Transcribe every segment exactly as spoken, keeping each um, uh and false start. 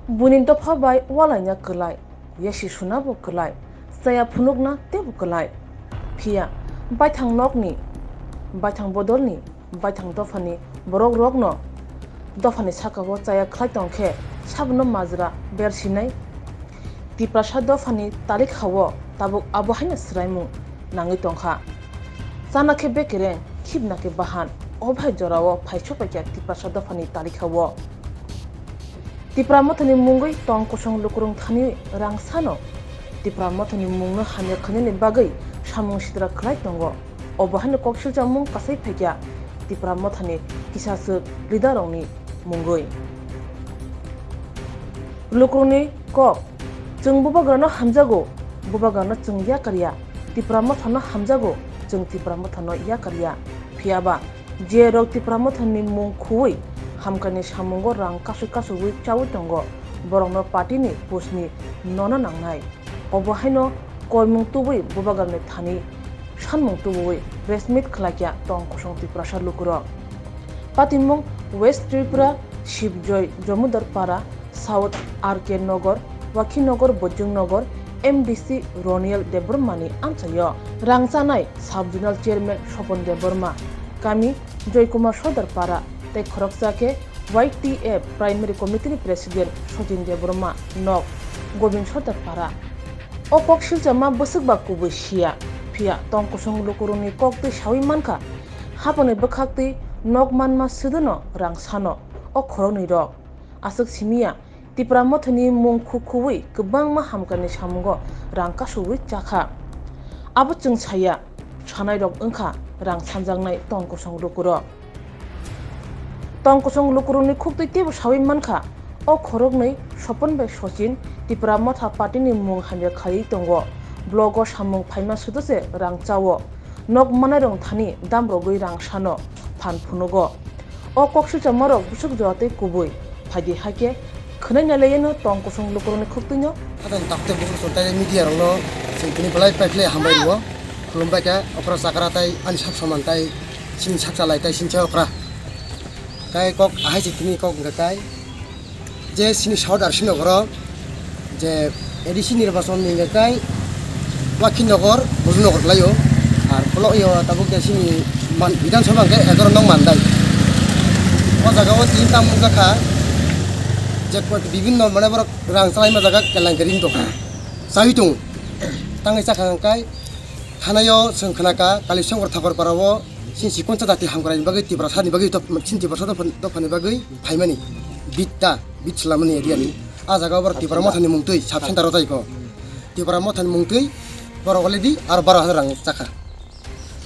Buini dopha bai ualaina kwlai, yasi sunabo kwlai, chaya phunukna teibo kwlai. Phiya baithang nokni, baithang bodolni, baithang dophani borok rokno dophani sakao chaya khlai tong khe sabono majra bersinai. Tiprasa dophani talikha-o tabuk abo haino swraimung nangwi tongkha. Chana khe bekereng, khibna khe bahan, o bahai jorao phaiso paikha Tiprasa dophani talikha-o. Tipra Mothani mungwi tong kosong lukurung thani rang sano. Tipra Mothani mungno hamya khainani bagwi samung sitra khlai tongo. Obo haino kok silchamung kasai phaikha Tipra Mothani kisaswk leader rokni mungwi. Lukurungni kok, chwng bubagrano hamjago, bubagrano chwng yakarya, Tipra Mothano hamjago, chwng Tipra Mothano yakarya. Phiyaba, je rok Tipra Mothani mung khuwi hamkani samungo rang kasui kasugwi chawi tongo, borokno party ni post ni nono nangnai. Obo haino koimung tubui bubagrani thani sanmung tubui press meet khlaikha tong kosong Tiprasa lukurok. Patimung West Tripura, Shivjoy Jomudar Para, South R K Nagar, Wakhinagar Bojong Nagar, M D C Roniel Debbarma ni amchaio rang chanai Sub Zonal Chairman Sopon Debbarma, kami Joykumar Sordar Para tei khoroksa khe Y T F Primary Committee ni President Sojin Debbarma, nok Gobind Sordar Para. O kok silchama bwswk ba kubui siya, phiya tong kosong lukurokni kok twi sawi mankha, haponi bwkhak twi nok manma swdwno rang sano o khoroknwi rok. Aswk simiya, Tipra Mothani mung khu khuwi kwbangma hamkani samungo rang kasugwi chakha. Abo chwng saya, sanairok wngkha rang sanjaknai tong kosong lukurok. Tong kosong lukurokni khuktwi teibo sawi mankha, o khoroknwi Sopon bai Sochin Tipra Motha party ni mung hamya khaiwi tongo. Blogo samung phaima sudose rang chao. Nok manairok thani dam rogwi rang sano phan phunugo. O kok silchamarok bwswk jora tei kubui. Phaidi hakhe khwnai nailaiyano tong kosong lukurokni khuktwino. Adon takte bwswk chwng tai media rokno chwng tini belai paikhlai hambai rwo. Khulumbai kha okra chakra tai ani sak saman tai chini sak chalai tai sincha okra. Tai kok ahai se tini kok hwnkha tai je sini South R C nogoro je A D C nirbachon ni hwnkha tai Wakhi nogor, Bujunogor kwlaio. Ar block yo tabuk je sini man-, Bidhan Sabha hwnkhe egaro nong mandai. O jaga o tini tam wngkha je bibinno mane borok rang chalaima jaga kelang kering tongkha. Chawi tongo. Tangwi chakha hwnkhe thanaio chwng khnakha Kalisongkor Thakorpara o sini sikon cha jati hamkrai ni bagwi Tiprasa ni bagwi dop-, sini Tiprasa dopha-, dophani bagwi phaimani bit ta, bit swlamani area ni. A jaga o borok Tipra Motha ni mungtwi sub center o tai kho. Tipra Motha ni mungtwi borok already aro baro hajar rang chakha.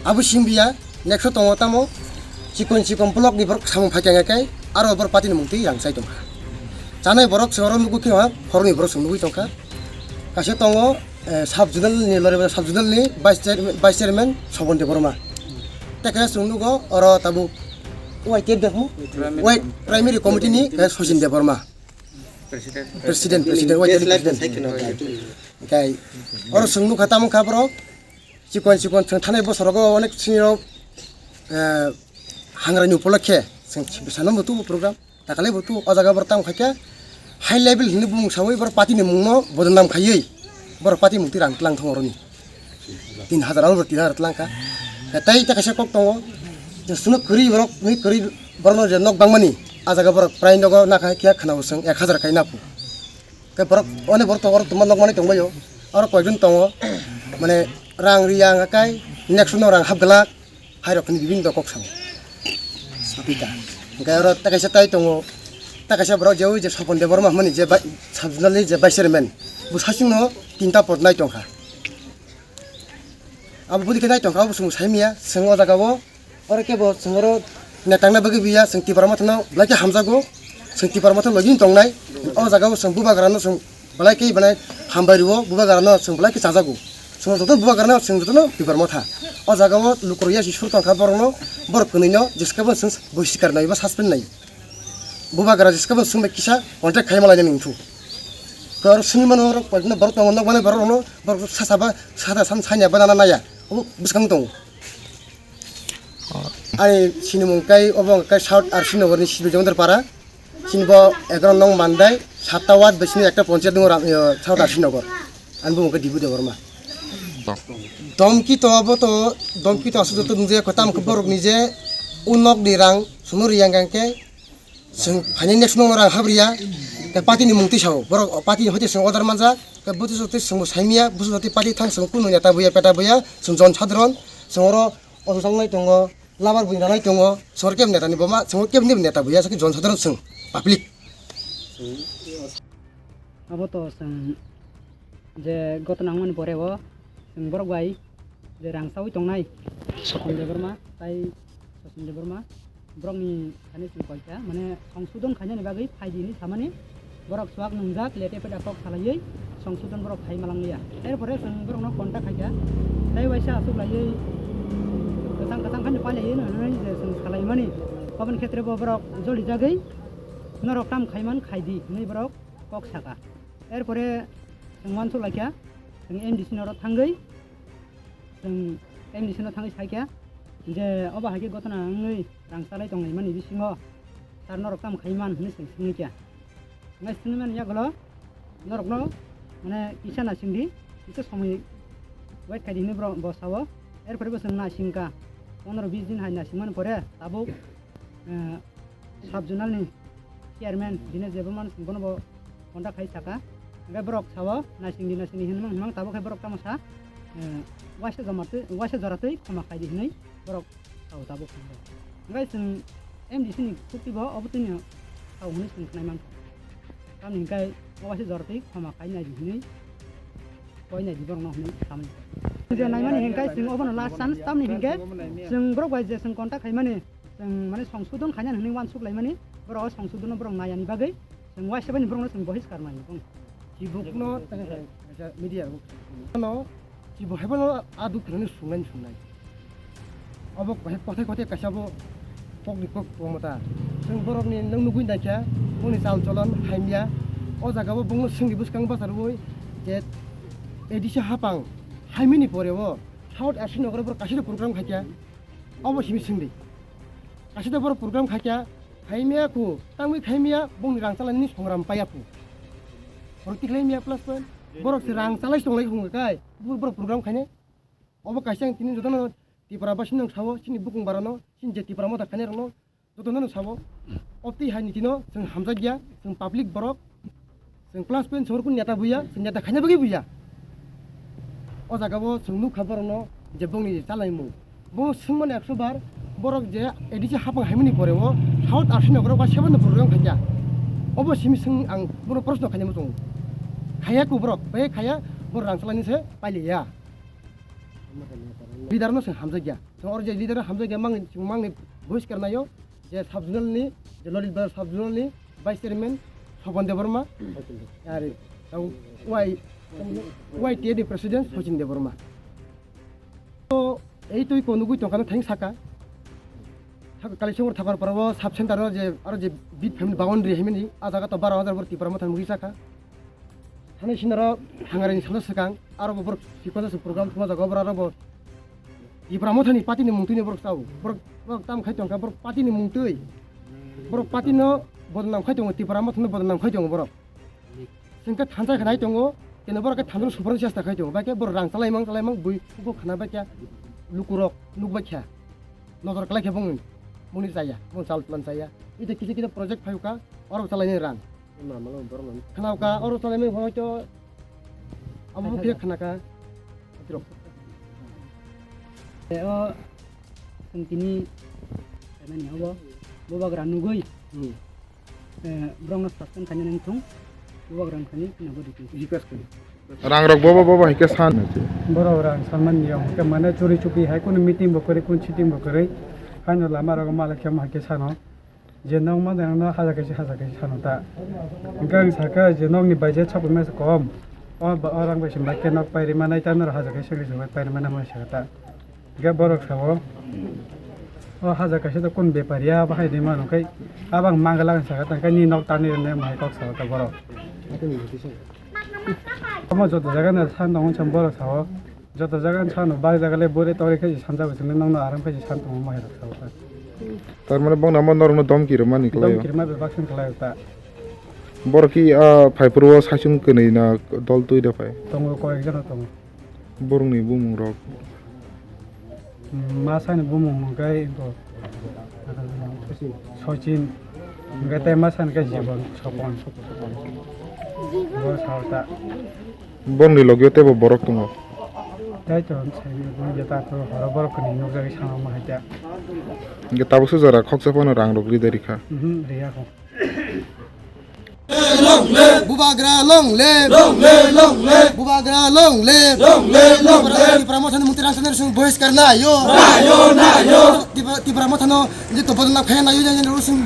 Abo simi ya next o tongo tamo chikon chikon block ni borok samung phai kha khe aro borok party ni mungtwi rang chai tongkha. Chanai borok se oro nugwi khe ha, khoroknwi borok se nugwi tongkha. Kaisa tongo, eh, sub zonal ni loribana sub zonal ni vice chair-, vice chairman Sobon Debbarma. Tei kaisa chwng nugo oro tabuk Y T F de hwn? Primary Y-, committee. Primary committee ni kaisa Sachin Debbarma. President. President, president, Y T F ni president. Hwnkhe oro chwng nukha tamo kha borok chikon chikon chwng thanai bosorogo onek sini rok, eh, hangrai ni upolokhe chwng bwsano mutu program. Takale bo tu o jaga borok tamo khaikhe high level hinwi bumung sawi borok party ni mungno bodnam khaiwi borok party mungtwi rang tlang thang oroni tin hajar abo tin hajar tlang kha. Tei ta kaisa kok tongo je suno kwrwi borok ni kwrwi borokno je nok bangmani a jaga borok prai nogo nakha khe khana bo chwng ek hajar khai naphu. Tei borok one borok tongo oro tongma nok manwi tongbaio oro koijon tongo mane rang riya wngkha kai next no rang hap glak. Hai rok ni bibinno kok sao. Sapita. Hingke oro takaisa tai tongo. Takaisa borok je oi je Sopon Debbarma hwnmani je bai-, sub zonal ni je vice chairman. Bo sasing no tinta pod nai tongkha. Abo budi khe nai tongkha, abo chwng sai manya, chwng o jaga o. Oro khe bo chwng oro netang na bagwi biya, chwng Tipra Motha no belai khe hamjago. Chwng Tipra Motha logi tongnai. O jaga o chwng bubagra no chwng belai khe belai hambai rwo, bubagra no chwng belai khe chajago. Chwng joto bubagra no chwng joto no Tipra Motha. O jaga o lukurok yasi sur tongkha borok no, borok kwnwi no jeska bo chwng bohiskar nai ba suspend nai. Bubagra jeska bo chwng bai kisa contact khai malai nani wngthu. Khe oro swngwi mano oro koi borok tongo, nok mani borok no, borok sasa ba, sasa san sanya ba nana naya. Obo bwskang tongo. Ani sinimung kai obo kai South R C Nagar ni Sibi Jomodar Para. Sini bo egaroh nong Mandai, Satta ward bisini ekta panchayat tongo Ram-, eh, South Arsinogar. Ani bumung khe Dibu Debbarma. Domki to abo to, domki to aswk joto nungjakya, kotam khe borok nije o nokni rang chwngno riyang khe chwng phainai next nokno rang habriya. Tei party ni mung twi sao, borok party ni hoite chwng order manjak, tei busu joto chwngbo saimya, busu joto party thang chwng kunu neta buya peta buya, chwng jon sadharon, chwng oro auto chalonai tongo, labar buini ranai tongo, chwng oro kebo neta ni boma, chwng oro kebo neta buya, sakhe jon sadharon chwng public. Abo to chwng je gotona wngmani pore o chwng borok bai je rang chaui tongnai Sachin Debbarma tai Sachin Debbarma borokni thani chwng koita mane songsodon khainani bagwi phaidi hinwi samani borok chuak nungjak lete peda kok salaiwi songsodon borok khai malangliya. Er pore chwng borokno contact khaikha tei waisa aswk laiwi kwchang kwchang khani pailaiwi hwnwi je chwng salaimani aboni khetre bo borok jolijagwi norok tam khaiman khaidi hinwi borok kok saka. Er pore chwng uansuk laikha, chwng M D C ni oro thangwi, chwng M D C no thangwi saikha je obo hai khe gotona wngwi rang chalai tonglaimani bisingo sir norok tamo khaiman hinwi chwng swngwi kha. Hwnkhai swngwi mani yagulo norokno mane kisa naisingdi, kisa somoi wait khaidi hinwi borok bo sao. Er pore bo chwng naisingkha, pondro bis din hai naisingmani pore tabuk, eh, sub zonal ni chairman Dinesh Debbarma bono bo contact khai saka. Hingke borok sao naisingdi naisingdi hinmang hinmang tabuk khe borok tamo sa, eh, waisa joma twi, waisa jora twi khoma khaidi hinwi borok sao tabuk hinwi. Hingke chwng M D C ni khukti bo obo tini sao hinwi chwng khnai mankha. Tamni hingke o waisa jora twi khoma khai naidi hinwi koi naidi borokno hinwi samani. Je naimani hingke chwng obono last chance tamni hingke chwng borok bai je chwng contact khaimani. Chwng mane songsodon khainani hinwi uansuk laimani, borok o songsodonno borok naiyani bagwi chwng waisa bani borokno chwng bohiskar mani. Chibukno tei kaisa media rok no chibo hai bono a duk thani sungnai sungnai. Obo hai kothai kothai kaisa bo kokni kok tongmota. Chwng borokni nwng nugwi naikha boni chal cholon hamya. O jaga o bongno swngni bwskang bwsarwi je A D C hapang haimini pore o South Arsinogar o borok kaisa program khaikha. Obo simi swngdi. Kaisa da borok program khaikha, khaimya khu, tangwi khaimya, bongni rang chalani songram paiya khu. Borok tikhlai maya plus point, borok se rang chalai tonglai khung kai, bu-, borok program khainai. Obo kaisa ang tini jotono Tripura basino ang sao, chini bukung barano, chini je Tripura motha khainai rokno, jotono no sao. Obtwi hai nitino chwng hamjakya, chwng public borok, chwng plus point chwng kun neta buya, chwng neta khaina bagwi buya. O jaga o chwng nukha borokno je bongni chalaimung. Bo swngmani ekso bar borok je A D C hapang haimani pore o South Arsinogar o ba seven no program khaikha. Obo simi swng ang bono proshno khaina muchungo. Khaya ku borok, bai khaya borok rang chalani se pailiya. Leader no se hamjakya. Chwng oro je leader hamjakya mangni, chwng mangni voice karnayo. Je sub zonal ni, je Lalitbazar sub zonal ni vice chairman Sopon Debbarma, are, tau Y, Y T A ni president Sachin Debbarma. To ei twi ko nugwi tongkha no thang saka. Thak-, Kalisongor Thakarpara o sub center o je, aro je bit family boundary himani, a jaga to baro hajar bor Tipra motha mugwi saka. Thani sinaro hangarani salo swkang, aro bo borok sikon se program thuma jaga, borok aro bo Tipra mothani party ni mungtwi ni borok chao. Borok, borok tam khai tongkha, borok party ni mungtwi. Borok party no bodnam khai tongo, Tipra mothano bodnam khai tongo borok. Sengkhe thansa khanai tongo, keno borok khe thansa suprani chesta khai tongo. Bai khe borok rang chalai mang, chalai mang, bui kuku khana bai khe lukurok nukbai kha. Nojor kalai khe bongni, bongni chaya, bong chal plan chaya. Ite kisa kisa project phai kha, oro chalai ni rang. Khwnao ka, oro chalai mani hoito abo bukhe khna ka. Tei o chwng tini mani obo bubagra nugwi, hmm, eh, borokno suspend khaina nang thung, bubagra wngkhani khna bo rikwi. Request khayo. Rang rok bobo bobo hai khe san. Borok rang sanmani niyom hwnkhe mane churi chupi hai kunu meeting bo kwrwi, kunu sitting bo kwrwi, haino lama rogo malai khe ma hai khe sano. Je nokma de nokno haja kaisa haja kaisa sano ta. Hwnkhe ang sakha je nokni budget sapui masa kom. O ba, o rang bai se bai khe nok pairi manai ta norok haja kaisa kaisa bai pairi manai masa ta. Hwnkhe borok sao, o haja kaisa to kun bepari ya bahai de mano kai abang mangala ang sakha tang kai ni nok tani rene mai kok sao ta borok. Omo joto jaga no san tongo cham borok sao. Joto jaga ni sano bari jaga le bore tore khe sanjabo chwngno nokno aram khe san tongo mai rok sao ta. Tar mane bongno amo norokno domki rwmani kwlaio. Domki rwma bebak sing kwlaio ta. Borok ki a phaiphuru o saichung kwnwi na dol twi da phai? Tongo, koi ekjano tongo. Borokni bumung rok? Hmm, ma sani bumung hwnkhe bo Sachin, hwnkhe tei ma sani khe Jibon, Sopon. Bo salta. Borokni logio teibo borok tongo? Tai to, sai, bo jeta to horo borok kwnwi nukjagwi sama ma hai ta. Hwnkhe tabuk se jora khoksa phano rang rok ri da rikha? Mhm, riya kho. Bubagra long live! Long live, long live! Bubagra long live! Long live, long live! Tipra, Tipra Mothani mungti rang sanani sung bohiskar nayo! Nayo, nayo! Tipra, Tipra Mothano je to bodol na phai nayo, je, je, sung,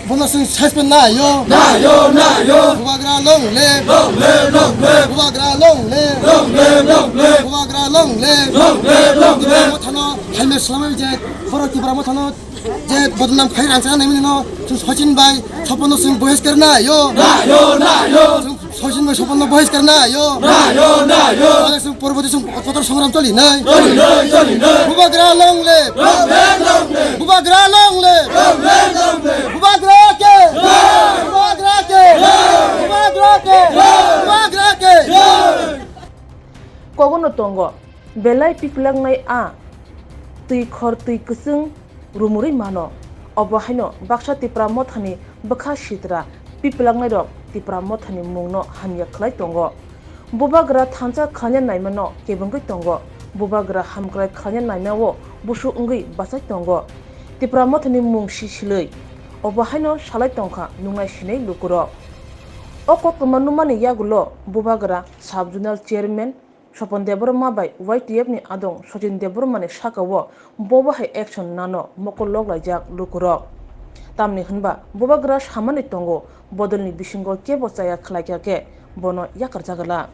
bono sung suspend nayo! Nayo, nayo! Bubagra long live! Long live, long live! Bubagra long live! Long live, long live! Bubagra long live! Long live, long live! Tipra Mothano helmet swlamai je, borok Tipra Mothano je bodnam khai rang chana naimani no, chwng Sachin bai Sopon no chwng bohiskar nayo. Nayo, nayo. Chwng Sachin bai Sopon no bohiskar nayo. Nayo, nayo. Chwng porborti chwng kotor songram choli nai. Choli nai, choli nai. Bubagra long live. Long live, long live. Bubagra long live. Long live, long live. Bubagra ke. Jai. Bubagra ke. Jai. Bubagra ke. Jai. Bubagra ke. Jai. Kogono tongo, belai piplaknai a twi khor twi kwchwng rumurwi mano. Obo haino baksa Tipra Mothani bwkha sitra piplaknairok Tipra Mothani mungno hamya khlai tongo. Bubagra thansa khlaina naimano kebengwi tongo. Bubagra hamkrai khlaina naimao busu wngwi bachai tongo. Tipra Mothani mung si silwi obo haino salai tongkha nungnai sinai lukurok. O koktwma nukmani yagulo Bubagra Sub Zonal Chairman Sopon Debbarma bai Y T F ni adong Sachin Debbarma ni saka o bobo hai action nano mokol lok laijak lukurok. Tamni hwnba Bubagra samani tongo bodolni bisingo kebo chaya khlaikha khe bono yakarjagala.